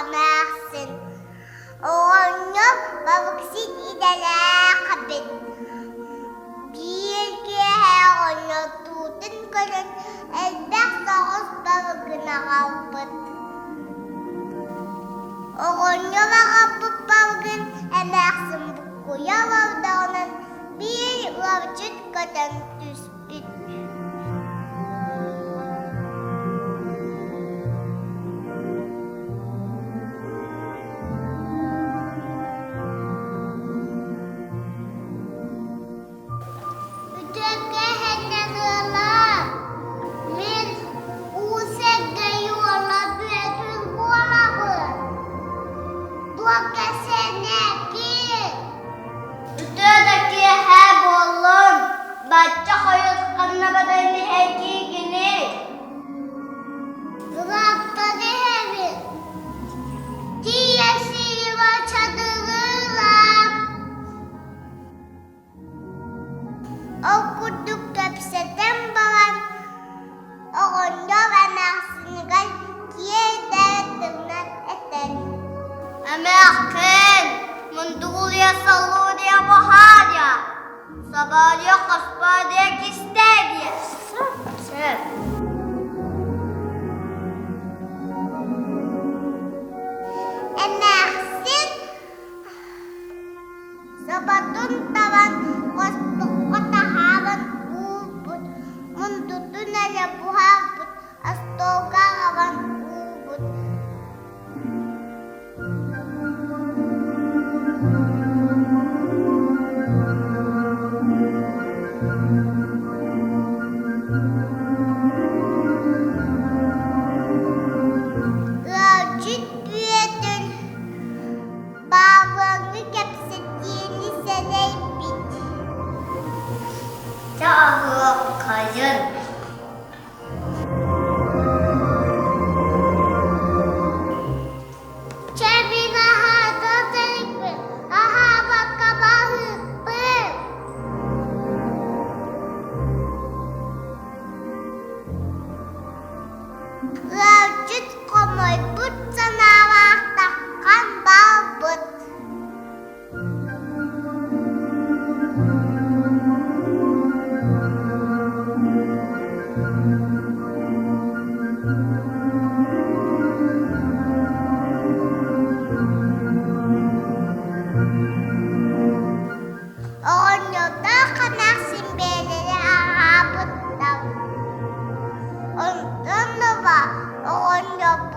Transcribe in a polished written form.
Эмээхсин Оҕонньор балыксыт идэлээх эбит. Биир киэһэ оҕонньордуутун көрөн элбэх соҕус балыгын аҕалбыт. Оҕонньор аҕалбыт балыгын эмээхсин буккуйа олордоҕунан биир ыалдьыт көтөн түспүт. Үтүөкэһэннэн ыаллар, мин уу сэргэй уола Бүөтүр буолабын. Туох кэпсээннээххин? Үтүө да киэһэ буоллун, бачча хойут ханна баран иһэргиигиний? Ыраахтан иһэбин. Тиийэ сириба чадырыылаах. Ол курдук кэпсэтэн баран, оҕонньор эмээхсинигэр киэр тылынан этэр: Эмээххин, мундугулуйа саллуурья баһаарья, сабаарыйа хаспаарыйа кистээриэ. Сөп. Эмээхсин Сабатын табан хоспоххо таһааран уурбут, мундутун эрэ буһарбыт, остуолга аҕалан уурбут. Ыалдьыт Бүөтүр Баабыҥҥа кэпсэтиини сэрэйбит. Чэ аһыаххайын. Чэ мин аһаата тэрикпин, аһаабакка баһыыкпын. Ыалдьыт хомойбут санаалаах таххан барбыт. Оҕонньордоох эмээхсин бэйэлэрэ аһаабыттар. Онтон ыла оҕонньорбут